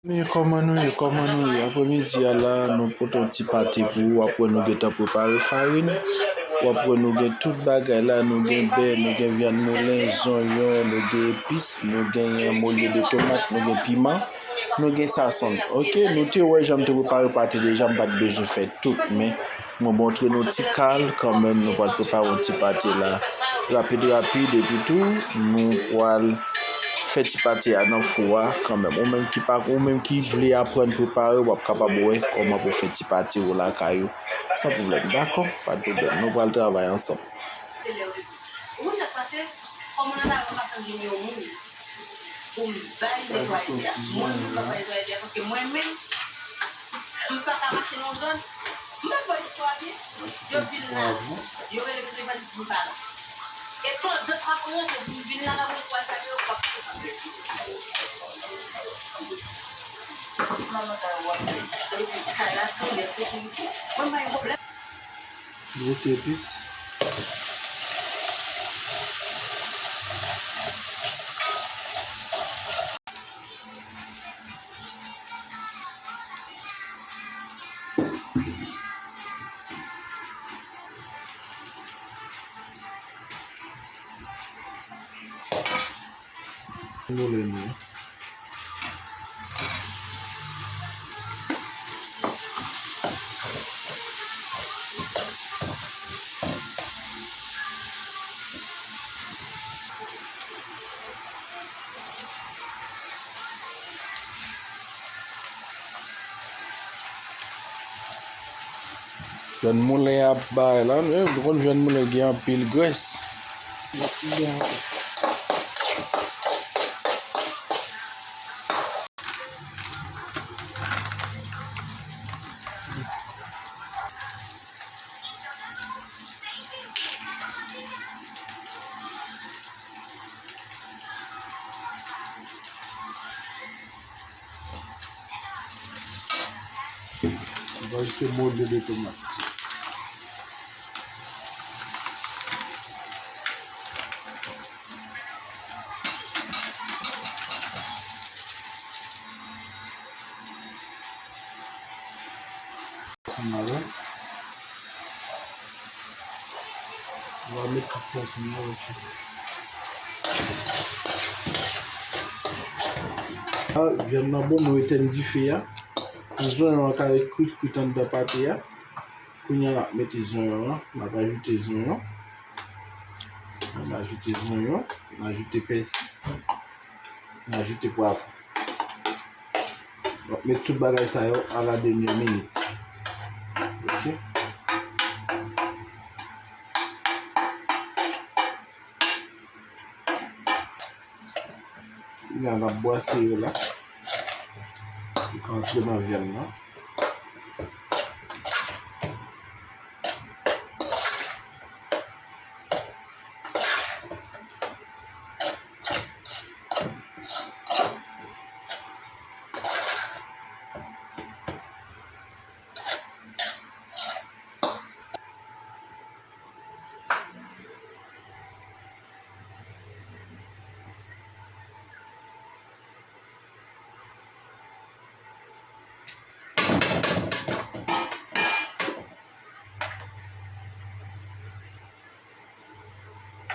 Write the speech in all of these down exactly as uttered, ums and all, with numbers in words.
Men kòman nou ye, kòman nou ye? Apremidi a la, nou pote yon ti pate pou ou. W ap wè nou gentan prepare farin. W ap wè nou gen tout bagay la. Nou gen bè, nou gen vyann moulen, zonyon, nou gen epis, nou gen molye de tomat, nou gen piman, nou gen sazon. Oke, nou te wè jan m te prepare pate deja, m pa t bezwen fè tout, men mwen montre nou ti kal kanmenm, nou pral prepare yon ti pate la. Rapid, rapid, epi tou, nou pral fè ti pate a nan fou a kanmenm. Ou menm ki pa, ou menm ki vle aprann prepare, w ap kapab wè kòman pou fè ti pate ou lakay ou. San pwoblèm, dakò? Pa t pwoblèm. Nou pral travay ansanm. Ou konn sa k pase? Kòm mwen nan lavi, m ap tann vini yon moun pou m bay netwaye tè a. Mwen menm, m ap bay netwaye tè a, paske mwen menm, m pa ka mache nan yon zòn, m pa t wè istwa byen. Yo vin la, yo rele m telefòn, m pa la. E pandan m ap rantre pou m vin la, la mwen pral gade yo, p ap. Manman sa yo wè. Epi kay la tou, lè sekirite. Mwen, m pa gen pwoblèm. Goute epis. Moulen nou. Vyann moulen ap bay la, nou konn vyann moulen gen anpil grès. Ou va ajoute molye de tomat. Ansanm avè l. Ou va met tout sa sou li osi. A, vyann nan bon, nou etèn dife a. Pou zonyon an ka ret kwit, kwit anndan pate a. Kounye a, n ap mete zonyon an. N ap ajoute zonyon. N ap ajoute zonyon. N ajoute pèsi. N ajoute pwavwon. N ap met tout bagay sa yo à la dernière minute. Oke. Kounye a n ap bwase yo la. Yo ka antre nan vyann nan.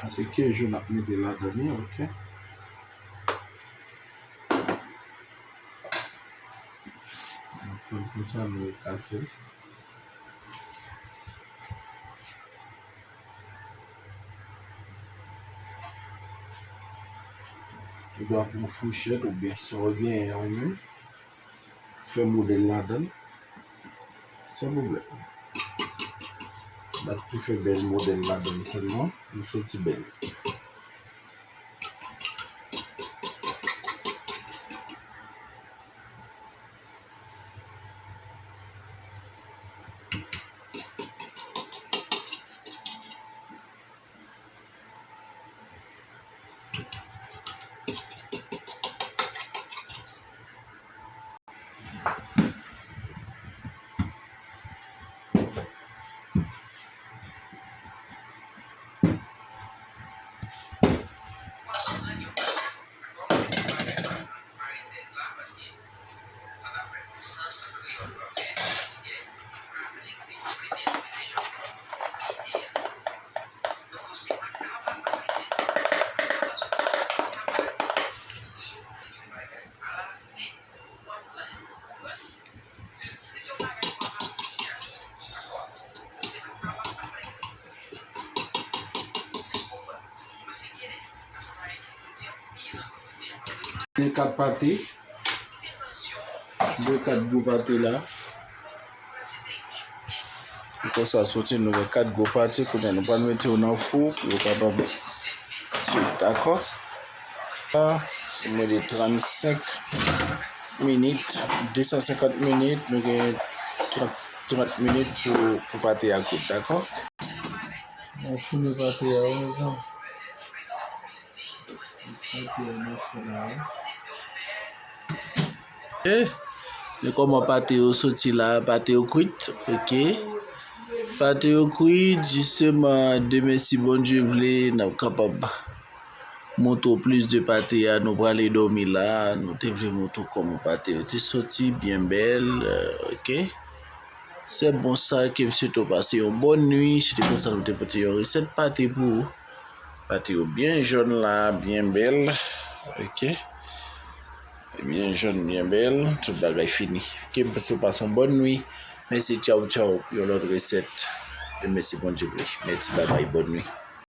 Sa se kej yo n ap mete ladan li, oke. N ap pran konsa, nou rekase l. Ou dwe pran yon fouchèt oubyen sa w genyen an ou menm. Fè modèl ladan l. San pwoblèm. Bat pou fè bèl modèl ladan l sèlman. Li soti bèl. Kat pate. De kat gwo pate la. Konsa soti nou gen kat gwo pate, kounye a nou pral mete yo nan fou pou yo kapab kwit, dakò? La, nou mete trannsenk minit, de san senkant minit, nou gen trant, trant minit pou, pou pate a kwit, dakò? Nan fou nou pate a, wi, mezanmi. Pate a nan fou la, wi. Ok. Men kòman pate yo soti la, pate yo kwit, ok. Pate yo kwit, jisteman, demen si Bondye vle, n ap kapab montre w plis de pate a, nou prale dòmi la, nou te vle montre w kòman pate yo te soti, byen bèl, euh, ok. Se bon sa, ke m swete w pase yon bòn nwi, se te konsa nou te pote yon resèt pate pou ou. Pate yo byen jòn la, byen bèl, ok. Byen jòn, byen bèl, tout bagay fini. Ok, m swete w pase yon bòn nwi. Mèsi, tchaw, tchaw, yon lòt resèt. Demen si Bondye vle. Mèsi, babay, bòn nwi.